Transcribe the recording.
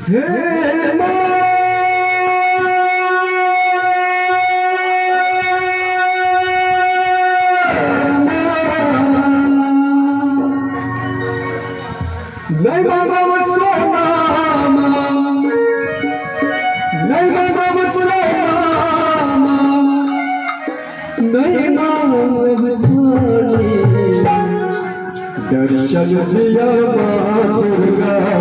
हे नहीं मांगब सोना, नहीं मांगब सोना, नहीं मांगब चांदी, दर्शन दिया माँ दुर्गा।